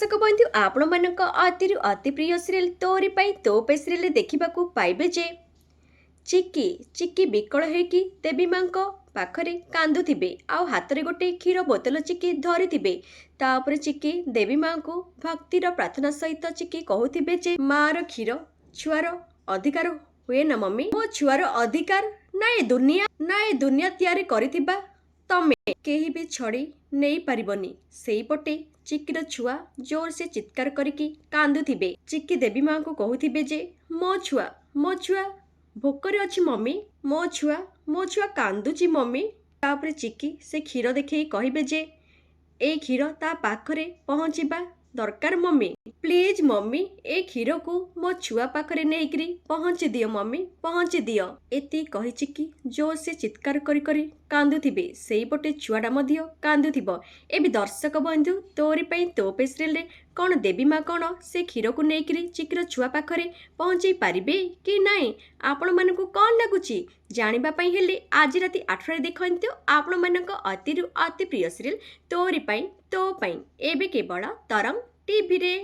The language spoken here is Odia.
ଦର୍ଶକ ବନ୍ଧୁ, ଆପଣମାନଙ୍କ ଅତିରୁ ଅତି ପ୍ରିୟ ସିରିଏଲ୍ ତୋରି ପାଇଁ ତୋ ପାଇଁ ସିରିଏଲ୍ ଦେଖିବାକୁ ପାଇବେ ଯେ ଚିକି ଚିକି ବିକଳ ହେଇକି ଦେବୀ ମାଙ୍କ ପାଖରେ କାନ୍ଦୁଥିବେ ଆଉ ହାତରେ ଗୋଟେ କ୍ଷୀର ବୋତଲ ଚିକି ଧରିଥିବେ। ତାପରେ ଚିକି ଦେବୀ ମାଙ୍କୁ ଭକ୍ତିର ପ୍ରାର୍ଥନା ସହିତ ଚିକି କହୁଥିବେ ଯେ ମାର କ୍ଷୀର ଛୁଆର ଅଧିକାର ହୁଏ ନା ମମି? ମୋ ଛୁଆର ଅଧିକାର ନା ଏ ଦୁନିଆ, ନା ଏ ଦୁନିଆ ତିଆରି କରିଥିବା ତମେ କେହି ବି ଛଡ଼େଇ ନେଇପାରିବନି। ସେଇପଟେ ଚିକିର ଛୁଆ ଜୋରସେ ଚିତ୍କାର କରିକି କାନ୍ଦୁଥିବେ। ଚିକି ଦେବୀ ମାଙ୍କୁ କହୁଥିବେ ଯେ ମୋ ଛୁଆ, ମୋ ଛୁଆ ଭୋକରେ ଅଛି ମମି, ମୋ ଛୁଆ, ମୋ ଛୁଆ କାନ୍ଦୁଛି ମମି। ତାପରେ ଚିକି ସେ କ୍ଷୀର ଦେଖେଇ କହିବେ ଯେ ଏଇ କ୍ଷୀର ତା ପାଖରେ ପହଞ୍ଚିବା ଦରକାର ମମି, ପ୍ଲିଜ୍ ମମି, ଏ କ୍ଷୀରକୁ ମୋ ଛୁଆ ପାଖରେ ନେଇକିରି ପହଞ୍ଚି ଦିଅ ମମି, ପହଞ୍ଚି ଦିଅ। ଏତିକି କହି ଚିକି ଜୋରସେ ଚିତ୍କାର କରି କରି କାନ୍ଦୁଥିବେ। ସେଇପଟେ ଛୁଆଟା ମଧ୍ୟ କାନ୍ଦୁଥିବ। ଏବେ ଦର୍ଶକ ବନ୍ଧୁ, ତୋରି ପାଇଁ ତୋ ପାଇଁ ସିରିଏଲରେ କ'ଣ ଦେବୀ ମା କ'ଣ ସେ କ୍ଷୀରକୁ ନେଇକିରି ଚିକିର ଛୁଆ ପାଖରେ ପହଞ୍ଚେଇ ପାରିବେ କି ନାହିଁ? ଆପଣମାନଙ୍କୁ କ'ଣ ଲାଗୁଛି ଜାଣିବା ପାଇଁ ହେଲେ ଆଜି ରାତି 8ଟାରେ ଦେଖନ୍ତୁ ଆପଣମାନଙ୍କ ଅତିରୁ ଅତି ପ୍ରିୟ ସିରିଏଲ୍ ତୋରି ପାଇଁ ତୋ ପାଇଁ, ଏବେ କେବଳ ତରଙ୍ଗ ଟିଭିରେ।